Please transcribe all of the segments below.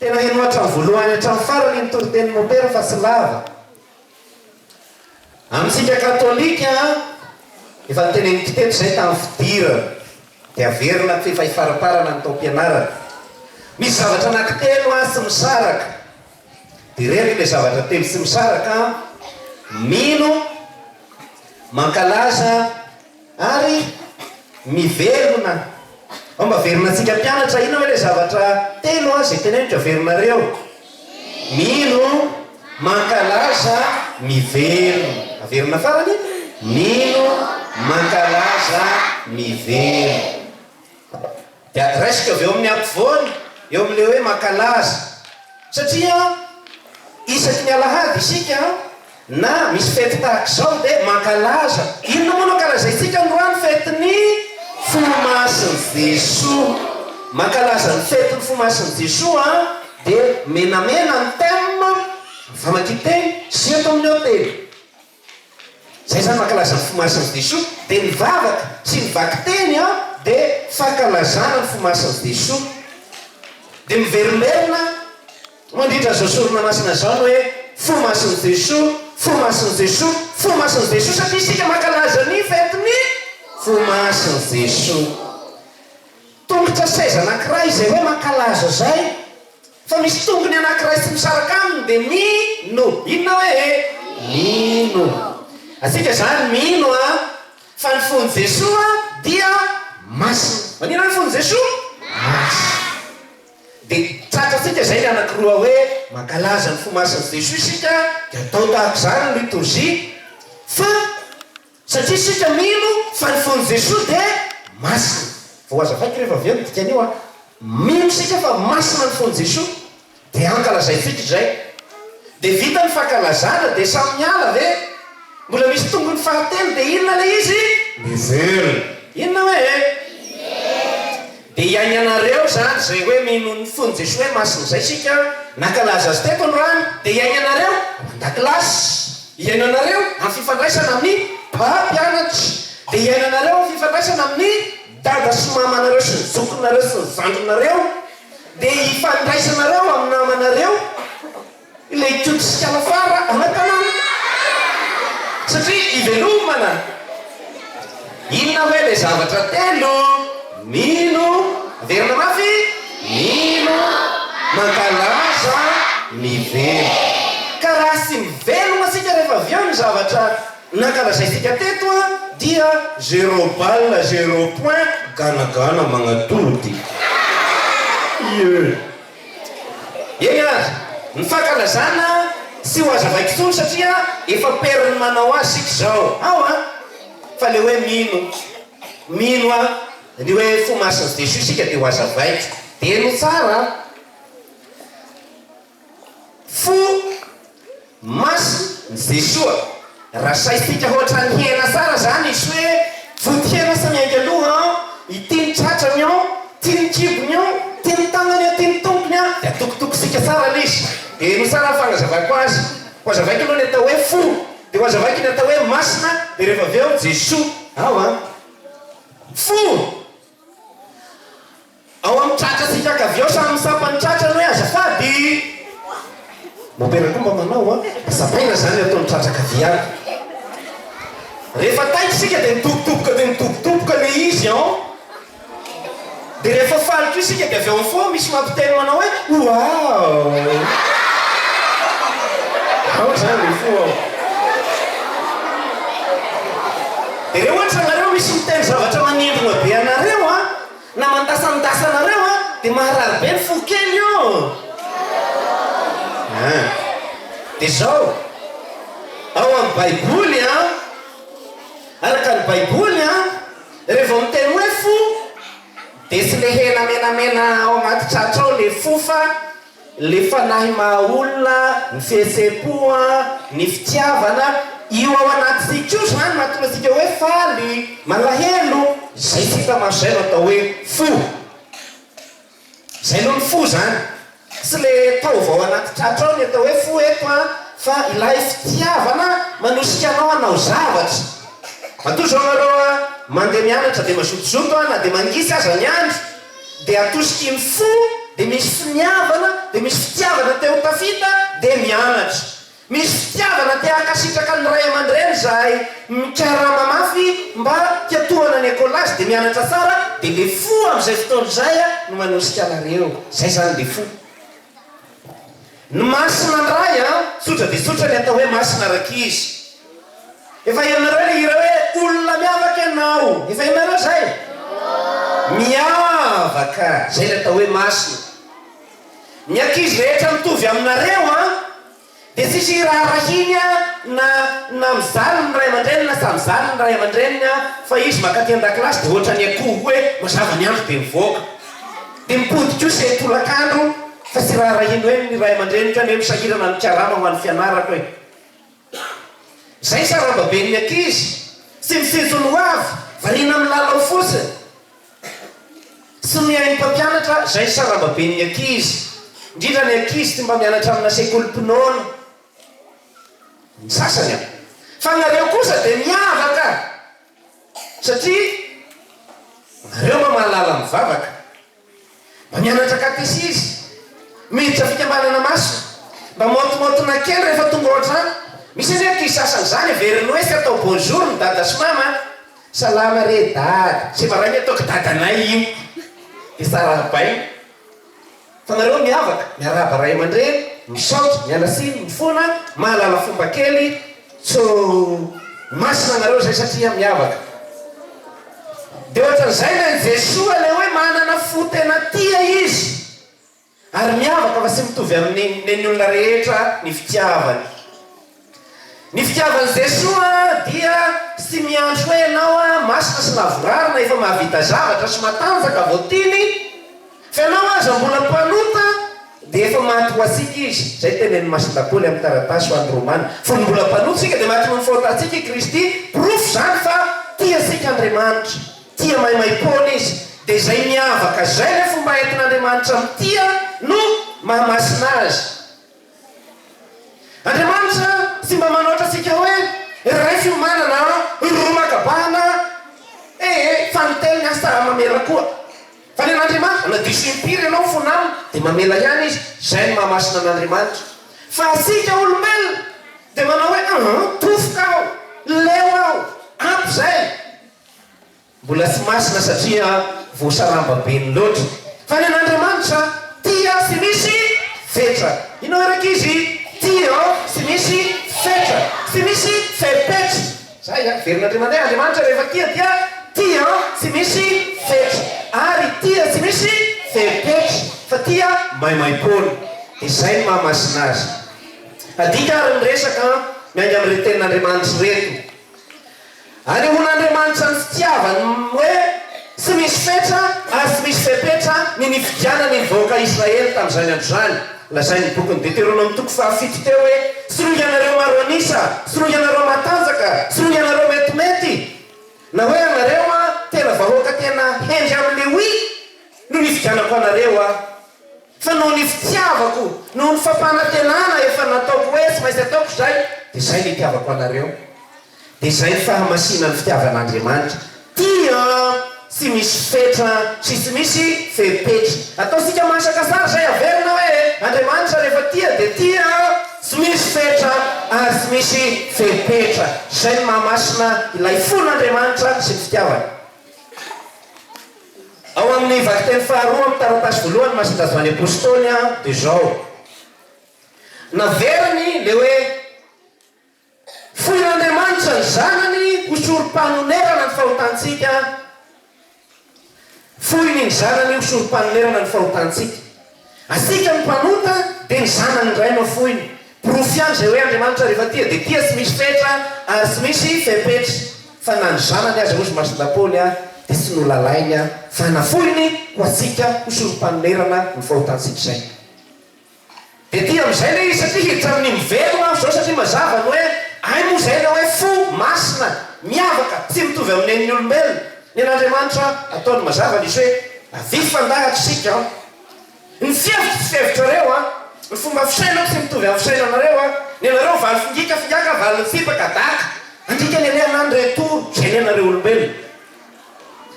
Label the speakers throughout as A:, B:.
A: Tena henoy hatramin'ny voalohany hatramin'ny farany ny toritenin'i Mopera fa tsy lava. Amintsika katolika, efa noteneniko teto izay tamin'ny fidirana, dia averina ko efa hifaraparana ny taom-pianarana. Misy zavatra anankitelo an tsy misaraka. Dia ireto ilay zavatra telo tsy misaraka an, mino, mankalaza ary mivelona. Ao mba averina antsika mpianatra, inona hoe ilay zavatra telo an izay teneniko averinareo? Mino, mankalaza, mivelona. Averina farany, mino, mankalaza, mivelona. Dia raisiko avy eo amin'ny ampovoany, eo amin'ilay hoe mankalaza. Satria isaky ny alahady isika na misy fety tahaka izao dia mankalaza. Inona moa no ankalazaintsika androany? Fetin'ny Fo Masin'i Jesoa. Mankalaza ny fetin'ny Fo Masin'i Jesoa dia menamena ny thème, famakian-teny, sy eto amin'ny hotely. Zay zany mankalaza ny fo masin'i Jesoa dia ny vavaka sy ny vakiteny an dia fankalazana ny fo masin'i Jesoa. Dia miverimberina mandritra izao sorona masina izao ny hoe fo masin'i Jesoa, fo masin'i Jesoa, fo masin'i Jesoa satria isika mankalaza ny fetin'ny fo masin'i Jesoa. Tongotra seza anankiray izay hoe mankalaza izay fa misy tongony anankiray tsy misaraka aminy dia mino. Inona hoe e? Mino. Antsika izany mino a fa ny fon'i Jesoa dia masina. Maninona ny fon'i Jesoa? Masina. Dia tratrantsika izay ny anankiroa hoe mankalaza ny fo masin'i Jesoa isika dia atao tahaka izany ny litorjia fa Satria isika mino fa ny fon'i Jesoa dia masina. Vao hazavaiko rehefa avy eo ny dikan'io an. Mino isika fa masina ny fon'i Jesoa, dia ankalazaintsika izay. Dia vita ny fankalazana dia samy miala ve? Mbola misy tongony fahatelo dia inona ilay izy? Miverina. Inona hoe e? Dia iainanareo izany izay hoe mino ny fon'i Jesoa hoe masina izay isika, nankalaza azy teto androany, dia iainanareo ao an-dakilasy. Iainanareo amin'ny fifandraisana amin'ny mpampianatra. Dia iainanareo amin'ny fifandraisana amin'ny dada sy mamanareo sy ny zokinareo sy ny zandrinareo. Dia ifandraisanareo amin'ny namanareo ilay Koto sy Kalafara ao an-tanàna. Satria ivelomana. Inona hoe ilay zavatra telo? Mino, averina mafy, mino, mankalaza, mivelona. Ka raha tsy mivelona isika rehefa avy eo ny zavatra nankalazaintsika teto dia zéro balle zéro point ganagana magnatody. Ie. Eny ary, ny fankalazana tsy ho hazavaiko intsony satria efa perin'ny manao azy isika izao. Ao an! Fa le hoe mino. Mino aho ny hoe fo masin'i Jesoa isika dia ho hazavaiko. Dia heno tsara an! Fo masin'i Jesoa. Raha saintsika hoatran'ny hena tsara zany izy hoe vody hena sa miainga aloha an, ity ny tratrany an, ty ny kibony an, ty ny tagnany an, ty ny tongony an, dia atokotokosika tsara le izy. Dia heno tsara ny fagnazavako azy. Ho hazavaiko aloha ny atao hoe fo. Dia ho hazavaiko ny atao hoe masina, dia rehefa avy eo Jesoa ao an! Fo! Ao amin'ny tratrantsika ankavia ao samy mitsampa ny tratrany hoe azafady! Mopera koa mba manao an! Mba tsapaina izany ato amin'ny tratra ankavia ato. Rehefa taitra isika dia mitobotoboka dia mitobotoboka ilay izy an! Dia rehefa faly koa isika dia avy ao amin'ny fo misy mampiteny manao hoe Wow! Ao izany ilay fo ao. Dia reo ohatra nareo misy miteny zavatra manindrona be anareo an, na mandasandasa anareo an, dia maharary be ny fo kely io. An. Dia izao, ao amin'ny baiboly an, araka ny baiboly an, Rehefa vao miteny hoe fo dia tsy le hena menamena ao anaty tratra ao le fo fa le fanahy maha olona, ny fihetsem-po, ny fitiavana, io ao anatintsika io zany mahatonga antsika hoe faly, malahelo, izay tsy hita maso izay no atao hoe fo. Zay aloha ny fo zany. Tsy le taova ao anaty tratra ao ny atao hoe fo eto an, fa ilay fitiavana manosika anao hanao zavatra. Matoa zao nareo an, mandeha mianatra dia mazotozoto an, na dia mangisy aza ny andro, dia atosiky ny fo. dia misy finiavana, dia misy fitiavana te ho tafita, dia mianatra. Misy fitiavana te hankasitraka ny ray aman-dreny izahay mikarama mafy mba hiatohana ny ekolazy dia mianatra tsara dia le fo amin'izay fotoana izay no manosika anareo. Izay izany le fo. Ny masina ndray an, tsotra dia tsotra ny atao hoe masina rankizy. Efa henonareo le hira hoe olona miavaka ianao, efa henonareo zay? Miavaka, zay le atao hoe masina. Ny ankizy rehetra mitovy aminareo an, dia tsisy hiraharahiany an na na mizaly ny ray aman-dreniny na samy mizaly ny ray aman-dreniny an, fa izy mankaty an-dakilasy dia ohatran'ny akoho hoe mazava ny andro dia mivoaka. Dia mipody kosa e tolakandro fa tsy raharahiany hoe ny ray aman-dreniko anie misahirana mikarama ho an'ny fianarako e. Izay sarambaben'ny ankizy, tsy mitsinjo ny ho avy, variana milalao fotsiny. Tsy mihaino mpampianatra, izay sarambaben'ny ankizy. Indrindra ny ankizy tsy mba mianatra amina sekolim-pinoana. Ny sasany an. Fa nareo kosa dia miavaka satria nareo mba mahalala mivavaka. Mba mianatra katesizy, miditra fikambanana masina, mba maotimaotina kely rehefa tonga ao an-trano. Misy anie ankizy sasany izany heveriny hoe tsy atao bonjour ny dada sy mama an! Salama re dada, sy maraina ataoko dadanay io, dia tsy arahabaina. Fa nareo miavaka, miarahaba ray aman-dreny, misaotra, miala tsiny, mifona, mahalala fomba kely, Tso masina nareo zay satria miavaka. De ohatran'izay le an'i Jesoa le hoe manana fo tena tia izy ary miavaka fa tsy mitovy amin'ny nen'ny olona rehetra ny fitiavany. Ny fitiavan'i Jesoa dia tsy miandry hoe ianao masina sy lavorary na efa mahavita zavatra sy matanjaka vao tiany Fa ianao aza mbola mpanota dia efa maty ho antsika Izy. Izay no tenenin'i Masindahy Paoly amin'ny taratasy ho an'ny Romana. Fony mbola mpanota isika dia maty noho ny fahotantsika i Kristy. Porofo izany fa tia antsika Andriamanitra. Tia maimaim-poana Izy. Dia izay miavaka izay ilay fomba entin'Andriamanitra mitia no mahamasina Azy. Andriamanitra tsy mba manoatra antsika hoe iray fiomanana, roa maka bahana, ee, fa ny telo ny asa mamela koa. Fa ny an'Andriamanitra, na diso impiry ianao mifona aminy dia mamela ihany Izy, izay no mahamasina an'Andriamanitra. Fa antsika olombelona dia manao hoe aa, tofoka aho, leo aho, ampy izay. Mbola tsy masina satria voasarambabeny loatra. Fa ny an'Andriamanitra tia tsy misy fetra. Inona hoe rankizy? Tia tsy misy fetra, tsy misy fepetra. Zay an, verin'Andriamanitra hoe Andriamanitra rehefa tia dia tia tsy misy fetra. Ary tia tsy misy fepetra fa tia maimaimpoana. Dia izay no mahamasina azy. Adika ary ny resaka miainga amin'ireto tenin'Andriamanitra ireto. Anehoan'Andriamanitra ny fitiavany hoe tsy misy fetra ary tsy misy fepetra ny nifidianany ny vahoaka Israely tamin'izany andro izany. Lazain'ny bokin'ny Deteronomy toko fahafito teo hoe, Tsy noho ianareo maro an'isa, tsy noho ianareo matanjaka, tsy noho ianareo metimety, na hoe ianareo tena vahoaka tena hendry amin'ny oui no nifidianako anareo aho. Fa noho ny fitiavako, noho ny fampanantenana efa nataoko hoe tsy maintsy ataoko izay, dia izay no itiavako anareo. Dia izay ny fahamasinan'ny fitiavan'Andriamanitra. Tia tsy misy fetra sy tsy misy fepetra. Ataontsika masaka tsara izay averina hoe Andriamanitra rehefa tia dia tia tsy misy fetra ary tsy misy fepetra. Izay no mahamasina ilay fon'Andriamanitra sy ny fitiavany. Ao amin'ny vakiteny faharoa amin'ny taratasy voalohany Masindahy Joany Apostoly dia izao, Naveriny ilay hoe foin'Andriamanitra ny Zanany ho sorom-panonerana ny fahotantsika, foiny ny Zanany ho sorom-panonerana ny fahotantsika. Asika ny mpanota dia ny Zanany indray no afoiny. Porofo ihany izay hoe Andriamanitra rehefa tia dia tia tsy misy fetra ary tsy misy fepetra. Fa na ny Zanany aza hozy Masindahy Paoly dia tsy nolalainy fa nafoiny ho antsika ho sorom-panonerana ny fahotantsika izay. Dia tia amin'izay ilay izy satria hiditra amin'ny mivelona aho izao satria mazava ny hoe ay moa izay ilay hoe fo masina miavaka tsy mitovy amin'ny nen'ny olombelona. Ny an'Andriamanitra ataony mazava ny izy hoe avia hifandahatra isika an! Ny fihevitro tsy fihevitrareo an! Ny fomba fisainako tsy mitovy amin'ny fisainanareo an! Ny anareo valy fingika fingaka valy mitsipaka daka andika ny aleha na ny retour izay ny anareo olombelona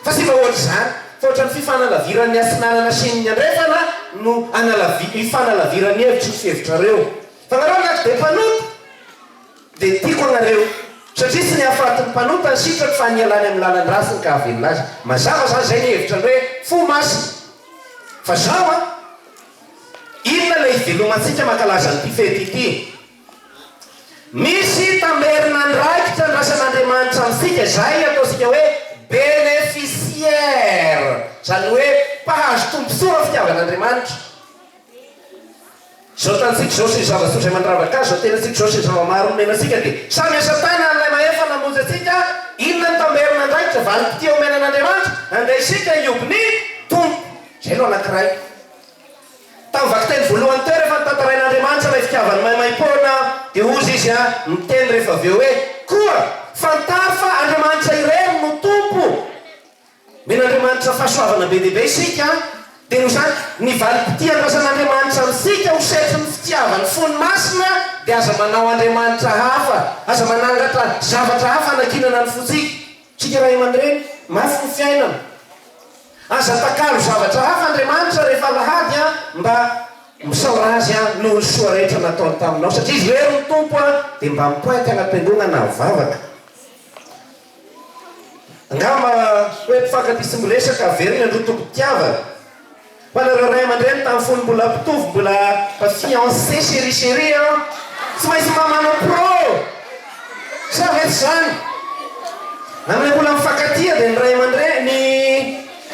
A: fa tsy mba ohatr'izany. Fa ohatran'ny fifanalaviran'ny atsinanana sy ny andrefana no analavi, ifanalaviran'ny hevitro sy fihevitrareo. Fa nareo angaha tsy dia mpanota? Dia tiako anareo, satria tsy ny hahafaty ny mpanota ny sitrako fa ny hialany amin'ny lalan-dratsiny ka hahavelona azy. Mazava izany izay ny hevitra ny hoe fo masina. Fa zao an! Inona ilay hivelomantsika mankalaza an'ity fety ity? Misy tamberina andraikitra andrasan'Andriamanitra amintsika izay ataontsika hoe bénéficiaire, izany hoe mpahazo tombontsoa amin'ny fitiavan'Andriamanitra. Izao tanintsika izao sy ny zava-tsoa izay mandravaka azy, izao tenantsika izao sy ny zava-maro nomena antsika dia samy asa tanan'ilay Mahefa namonjy antsika. Inona no tamberina andraikitra, valim-pitia omena an'Andriamanitra? Andeha isika hioby ny Tompo. Izay no anankiray. Tamin'ny vakiteny voalohany teo rehefa notantarain'Andriamanitra ilay fitiavany maimaimpoana dia hozy Izy niteny rehefa avy eo hoe, Koa fantaro fa Andriamanitra irery no Tompo. Omen'Andriamanitra fahasoavana be dia be isika, dia noho izany ny valim-pitia andrasan'Andriamanitra amintsika ho setrin'ny fitiavan'ny fony masina dia aza manao Andriamanitra hafa, aza manangatra zavatra hafa hanakinana ny fontsika. Isika ray aman-dreny, mafy ny fiainana. Aza atakalo zavatra hafa Andriamanitra rehefa alahady an, mba misaora Azy an noho ny soa rehetra nataony taminao satria Izy irery no Tompo an, dia mba mipointy any am-piangonana vavaka. Angamba hoe mpifankatia sy miresaka averiny androtom-pitiavana. Ho anareo ray aman-dreny tamin'ny fony mbola mpitovo mbola fiancé chéri chérie an! Tsy maintsy mba manao pro! Sa ve tsy izany? Amin'ilay mbola mifankatia dia ny ray aman-dreny, ny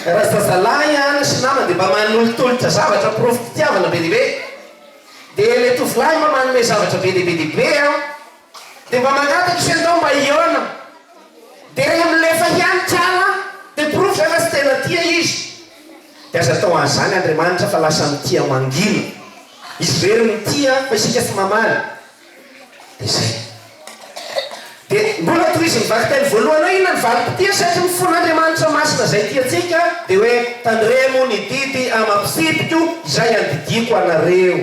A: razazalahy an sy namany dia mba manolotolotra zavatra porofom-pitiavana be dia be. Dia ilay tovolahy mba manome zavatra be dia be dia be an! Dia mba mangataka isika ndao mba hihaona. Dia rehefa milefa ihany kala dia porofo izay fa tsy tena tia izy. Dia aza atao an'izany Andriamanitra fa lasa mitia mangina. Izy irery no tia fa isika tsy mamaly. Dia izay. Dia mbola tohizin'ny vakiteny voalohany hoe inona ny valim-pitia satria ny fon'Andriamanitra masina izay tia antsika dia hoe tandremo ny didy amam-pitsipiko izay andidiako anareo.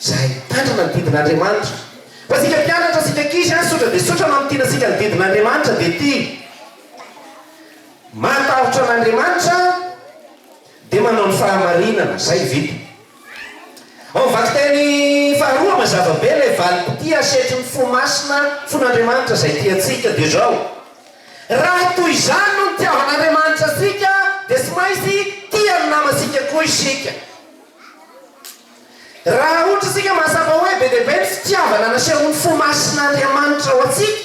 A: Izay mitandrina ny didin'Andriamanitra. Fa isika mpianatra, isika ankizy an, tsotra dia tsotra mamintina antsika ny didin'Andriamanitra dia ity, Matahotra an'Andriamanitra dia manao ny fahamarinana, izay vita. Ao amin'ny vakiteny faharoa mazava be ilay valim-pitia asetrin'ny fo masina, fon'Andriamanitra izay tia antsika dia izao, Raha toy izany no nitiavan'Andriamanitra antsika dia tsy maintsy tia ny namantsika koa isika. Raha ohatra isika mahatsapa hoe be dia be ny fitiavana nasehon'ny fo masin'Andriamanitra ho antsika,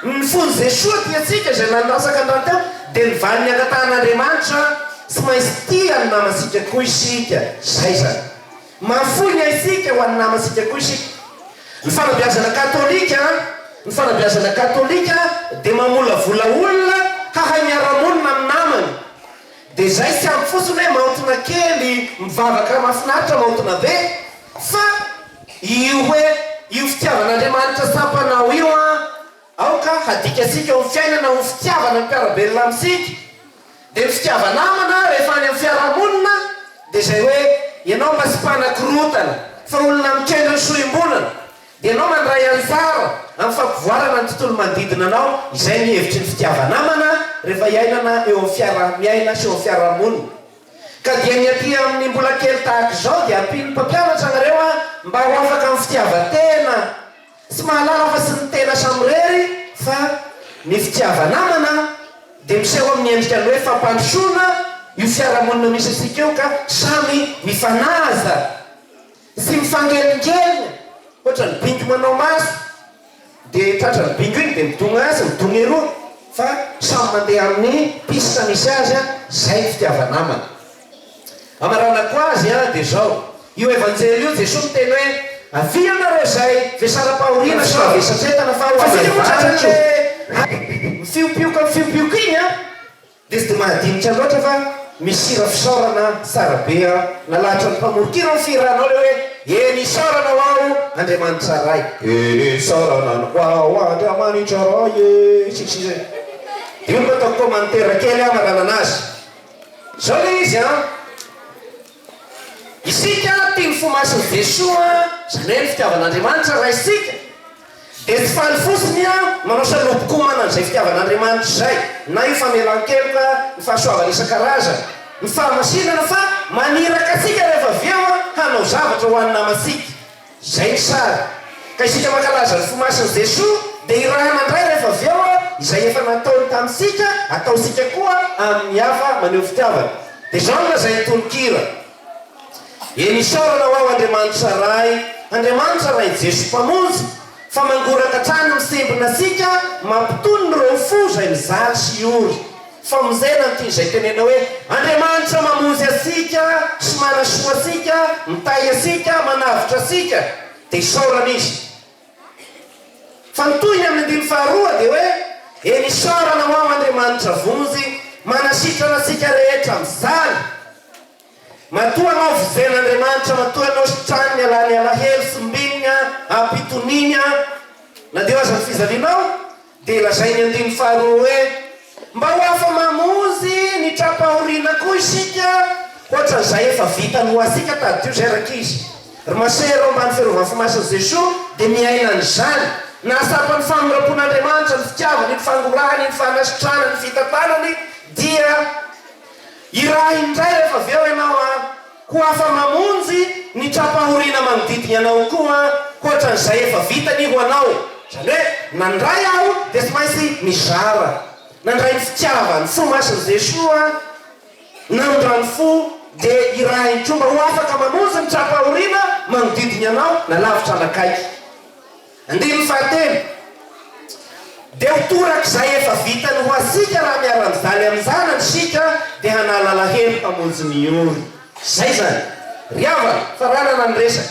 A: ny fon'i Jesoa tia antsika izay nandatsaka ny rany teo, dia ny valin'ny angatahan'Andriamanitra, tsy maintsy tia ny namantsika koa isika. Izay izany. Mahafoy ny aintsika ho an'ny namantsika koa isika. Ny fanabeazana katolika, ny fanabeazana katolika dia mamolavola olona hahay miara-monina amin'ny namany. Dia izay tsy ampy fotsiny hoe maontina kely, mivavaka mahafinaritra maontina be, fa io hoe io fitiavan'Andriamanitra tsapanao io an, aoka hadikantsika ho fiainana ho fitiavana ny mpiara-belona amintsika. Dia ny fitiava-namana rehefa any amin'ny fiarahamonina dia izay hoe ianao mba tsy mpanakorontana fa olona mikendry ny soa iombonana. Dia ianao mandray anjara amin'ny fampivoarana ny tontolo manodidina anao, izay ny hevitry ny fitiava-namana rehefa iainana eo amin'ny fiaraha-miaina sy eo amin'ny fiarahamonina. Ka dia ny aty amin'ny mbola kely tahaka izao dia ampian'ny mpampianatra anareo aho mba ho afaka amin'ny fitiavan-tena, tsy mahalala afa-tsy ny tena samirery fa ny fitiava-namana dia miseho amin'ny endrika ny hoe fampandrosoana io fiarahamonina misy antsika io ka samy mifanaja. Tsy mifangelingelina ohatran'ny bingo manao maso dia tratran'ny bingo iny dia midogna atsy midogna eroa fa samy mandeha amin'ny piste misy azy an, zay ny fitiava-namana. Amaranako azy an dia zao, io evanjely io Jesoa miteny hoe avia ianareo izay vesaram-pahoriana sy mavesatretana fa ho hamaivaniko. Mifiopioka mifiopioka iny an. Dia tsy dia mahadinika loatra fa misy hira fisaorana tsara be an! Nalahatra ny mpamoron-kira ny fihiranao ilay hoe Eny isaorana ho aho Andriamanitra Ray. Eny isaorana ho aho Andriamanitra Ray e! Sy ny sisa e! Dia io no ataoko commentaire kely hamaranana azy. Izao ilay izy an! Isika tia ny fo masin'i Jesoa, izany hoe ny fitiavan'Andriamanitra raisintsika. Dia tsy faly fotsiny aho manao salobon-komana an'izay fitiavan'Andriamanitra izay, na io famelan-keloka, ny fahasoavana isan-karazany, ny fahamasinana fa maniraka antsika rehefa avy eo hanao zavatra ho an'ny namantsika. Izay ny sary. Ka isika mankalaza ny Fo Masin'i Jesoa dia irahina indray rehefa avy eo izay efa nataony tamintsika, ataontsika koa amin'ny hafa maneho fitiavana. Dia izao no lazain'ny tononkira. Eny isaorana ho aho Andriamanitra Ray, Andriamanitra Ray Jeso Mpamonjy, fa mangoraka hatrany misembona antsika, mampitony ireo fo izay mijaly sy ory. Famonjena ny tian'izay tenena hoe Andriamanitra mamonjy antsika sy manasoa antsika, mitahy antsika, manavotra antsika, dia isaorana Izy. Fa ny tohiny amin'ny andininy faharoa dia hoe, Eny isaorana ho aho Andriamanitra vonjy, manasitrana antsika rehetra mijaly. Matoa anao vonjen'Andriamanitra, matoa ianao sitraniny alany alahelo, sombininy, ampitoniany, na dia eo aza ny fijalianao, dia lazain'ny andininy faharoa hoe, Mba ho afa-mamonjy ny tra-pahoriana koa isika, hoatran'izay efa vitany ho antsika, tadidio izay rankizy. Ry masera ao ambany fiarovan'ny Fo Masin'i Jesoa dia miaina an'izany. Nahatsapa ny famindram-pon'Andriamanitra, ny fitiavany, ny fangorahany, ny fanasitranany, ny fitantanany, dia. Iraho indray rehefa avy eo ianao an! Ho afa-mamonjy ny tra-pahoriana manodidina anao koa hoatran'izay efa vitany ho anao. Izany hoe, nandray aho dia tsy maintsy mizara. Nandray ny fitiavan'ny fo masin'i Jesoa, namindra ny fo dia irahiny koa mba ho afaka mamonjy ny tra-pahoriana manodidina anao na lavitra na akaiky. Andininy fahatelo, Dia ho torak'izay efa vitany ho antsika raha miara-mijaly amin-janany isika dia hanala alahelo hamonjy ny ory. Izay izany. Ry havana, faranana ny resaka,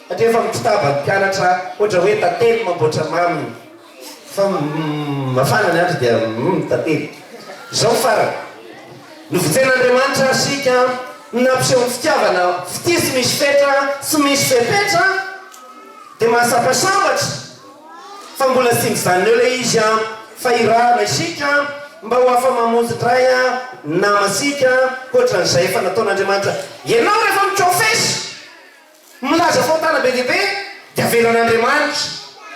A: satria efa mitotaba ny mpianatra ohatra hoe tantely mamboatra maminy fa mafana ny andro dia humm tantely. Izao ny farany. Novonjen'Andriamanitra ary isika, nampiseho ny fitiavana, fitia tsy misy fetra, tsy misy fepetra, Dia mahatsapa sambatra fa mbola tsy mijanona eo ilay izy an, fa irahana isika mba ho afa-mamonjy indray an namantsika hoatran'izay efa nataon'Andriamanitra. Ianao rehefa mi-confesse, milaza fahotana be dia be dia avelan'Andriamanitra,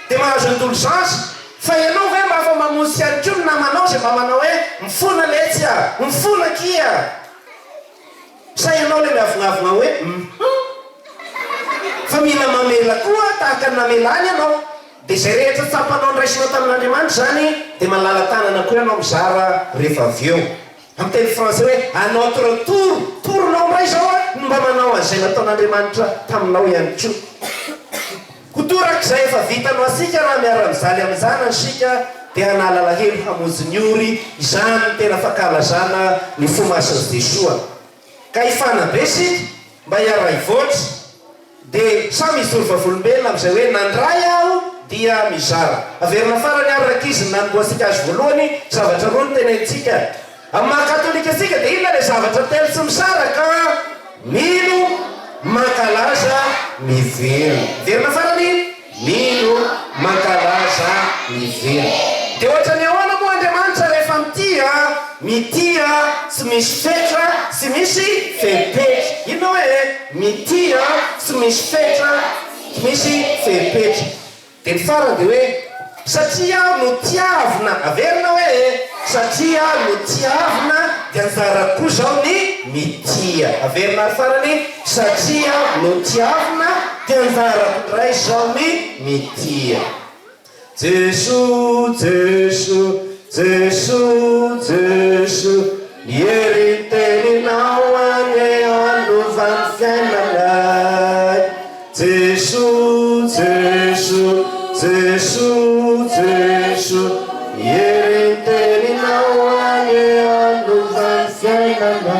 A: dia mahazo indulgence, fa ianao ve mba afa-mamonjy ihany koa ny namanao izay mba manao hoe mifona letsy a, mifona akia. Sa ianao ilay miavonavona hoe hum fa mila mamela koa tahaka ny namelany ianao. Dia izay rehetra tsapanao noraisinao tamin'Andriamanitra izany dia malala-tanana koa ianao mizara rehefa avy eo. Amin'ny teny français hoe à notre tour, tour-nao indray izao no mba manao an'izay nataon'Andriamanitra taminao ihany koa. Ho torak'izay efa vitanao antsika raha miara-mijaly amin-janany isika dia hanala alahelo hamonjy ny ory, izany no tena fankalazana ny fo masin'i Jesoa. Ka hifanabe isika mba hiara-hivoatra dia samy hijoro vavolombelona amin'izay hoe nandray aho dia mizara. Averina farany ary rankizy ny nanombohantsika azy voalohany, zavatra roa no tenenintsika. Amin'ny maha katolika antsika dia inona ilay zavatra telo tsy misaraka? Mino, mankalaza, mivelona. Miverina farany, mino, mankalaza, mivelona. Dia ohatran'ny ahoana moa Andriamanitra rehefa mitia? Mitia tsy misy fetra, tsy misy fepetra. Inona hoe mitia tsy misy fetra, tsy misy fepetra? Dia ny farany dia hoe, satria aho notiavina, averina hoe, satria aho notiavina dia anjarako koa izao ny mitia. Averina ary farany, satria aho notiavina dia anjarako indray izao ny mitia. Jesoa, Jesoa, Jesoa, Jesoa, ny herin'ny teninao anie hanova ny fiainanay. Jesoa, Jesoa, Jesoa, Jesoa, ny herin'ny teninao anie hanova ny fiainanay.